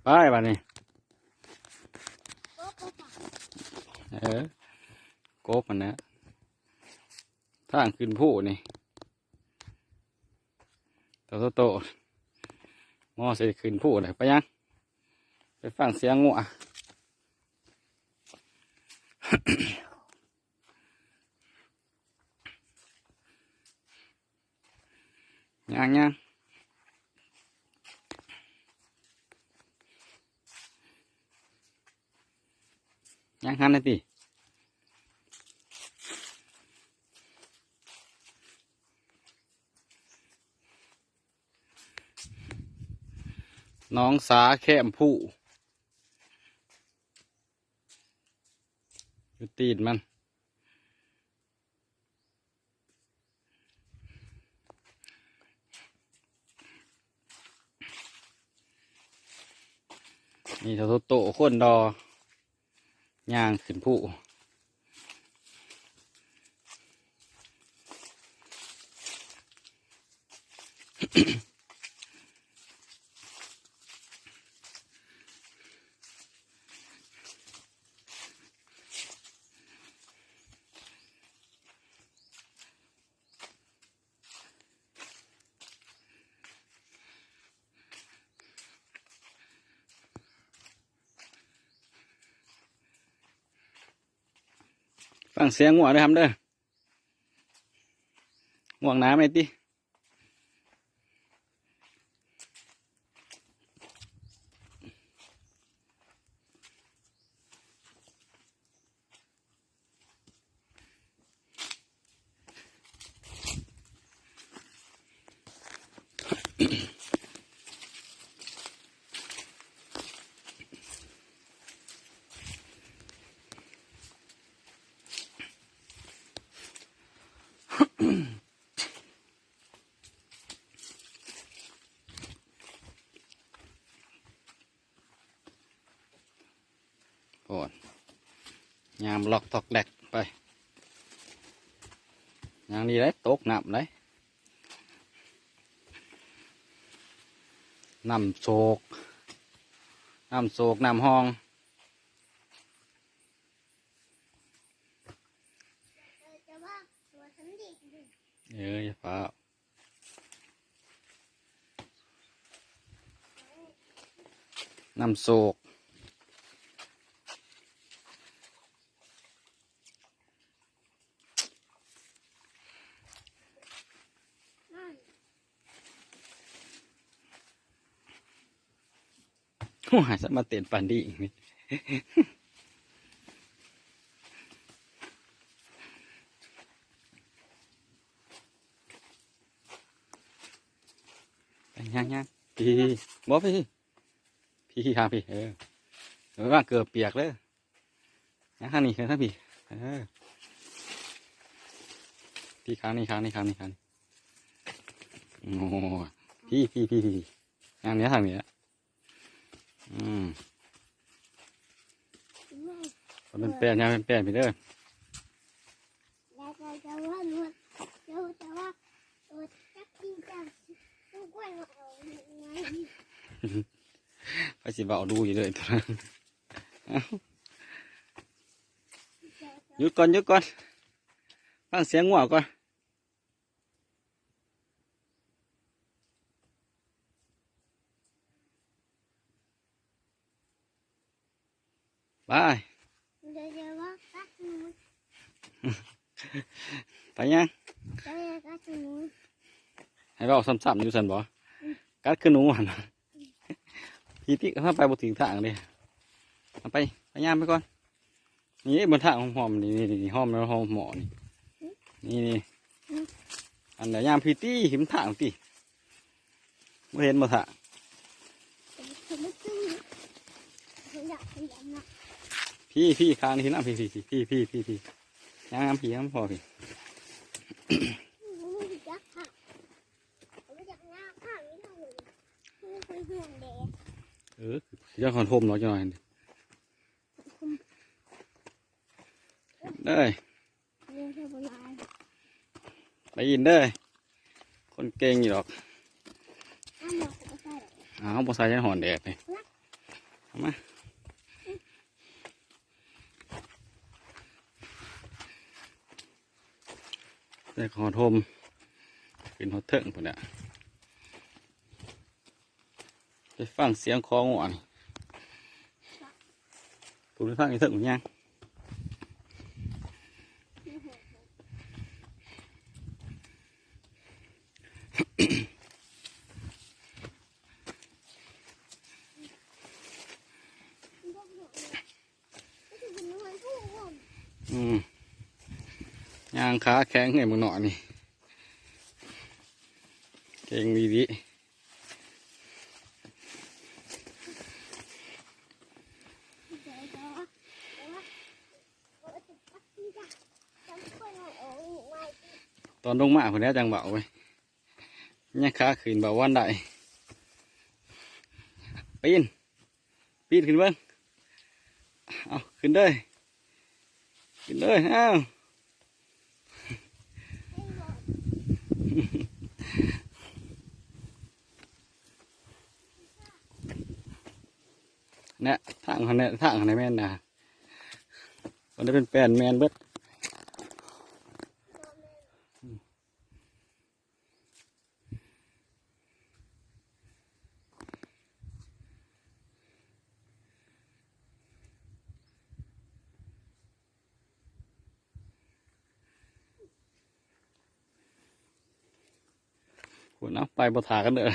ໄປບາດນີ້ ເອີ ກົບຫັ້ນແຫຼະ ທາງຂຶ້ນພູນີ້ ໂຕໂຕໂຕ ໝໍຊິຂຶ້ນພູແລ້ວ ໄປຫຍັງ ໄປຟັງສຽງງົວ. ຍ່າງໆ ຍ່າງຫັ້ນນະຕິ ໜອງສາແຄມພູ ຢູ່ຕີນມັນ ນີ້ເທົ່າໂຕຄົນດໍ ຍ່າງຂຶ້ນພູ. ຟັງສຽງງົວເດີ ຫຳເດີ ງ່ວງໜາແມ່ນຕິ. ໂອ້ຍ ຍາມລັອກຕອກແລັກໄປ ຢ່າງນີ້ໄດ໋ ຕົກນ້ຳໄດ໋ ນ້ຳໂຊກ ນ້ຳໂຊກ ນ້ຳຮ່ອງ. ເອີ ຢ່າຟ້າວ ນ້ຳໂຊກ. ໂອ້ຍ ສາມາດເຕັ້ນປານນີ້ ໄປຍ່າງໆ ພີ້ ບໍ່ ພີ້ ພີ້ ທາງພີ້ ເອີ ເອີ ວ່າເກີບປຽກເດີ. ຍ່າງທາງນີ້ ທາງພີ້ ເອີ ພີ້ ຂ້າງນີ້ ຂ້າງນີ້ ຂ້າງນີ້ ຂ້າງນີ້ ໂອ້ ພີ້ ພີ້ ພີ້ ພີ້ ຍ່າງນີ້ ທາງນີ້ລະ ອືມ ມັນເປັນແປນ ຍ່າງເປັນແປນພີ້ເດີ. ໄປຊິເວົ້າດູຢູ່ເດີ ໂຕນັ້ນ. ຢຸດກ່ອນ ຢຸດກ່ອນ ຟັງສຽງງົວກ່ອນ. ໄປ ໄປຫຍັງ? ໃຫ້ເວົ້າຊ້ຳໆຢູ່ຊັ້ນບໍ? ອືມ ກັດຄືໜູຫັ້ນ. ພີ້ຕິ ເຮົາໄປບໍ່ຖືກທາງເດ້. ເອົາໄປ ໄປຍ່າງໄປກ່ອນ. ນີ້ເດ້ ບົນທາງຫ້ອມໆ ນີ້ ນີ້ ນີ້ ຫ້ອມແລ້ວ ຫ້ອມໝໍນີ້ ນີ້ ນີ້ ອັນໃດຍ່າງພີ້ຕິ ເຫັນທາງຕິ ບໍ່ເຫັນບໍ່ທາງ? ພີ້ ພີ້ ຂ້າງນີ້ນະ ພີ້ ພີ້ ພີ້ ຍ່າງນຳພີ້ ນຳພໍ່ພີ້. ເອີ ຢາກຮອດຮົ່ມເນາະ ຈັກໜ້ອຍ. ເດີ ໄປອີກເດີ ຄົນເກັ່ງຢູ່ດອກ. ອ້າວ ບໍ່ໃສ່ ຢ້ານຮ້ອນແດດນີ້. ເອົາມາ ແຕ່ຂໍໂຮມ ຂຶ້ນຮອດເທິງພຸ້ນແຫຼະ ໄປຟັງສຽງຄອງົວນີ້ ພຸ້ນ ໄປຟັງຢູ່ເທິງພຸ້ນ ຍ່າງ ອືມ ຍ່າງຂາແຂງໃຫ້ບັກນ້ອຍນີ້ ເກັ່ງອີ່ຫຼີ. ຕອນລົງມາພຸ້ນແຫຼະຈັ່ງເວົ້າເວີຍ ຍັງຂາຂຶ້ນບໍ່ທັນໄດ້ ປີນ ປີນຂຶ້ນເບິ່ງ ເອົາ ຂຶ້ນເດີ ຂຶ້ນເດີ ເອົາ ແນະ ທາງຫັ້ນແນະ ທາງຫັ້ນແມ່ນນະ ມັນໄດ້ເປັນແປ້ນແມ່ນເບິດ. ພຸ້ນ ເອົາ ໄປບໍ່ຖ້າກັນເດີ.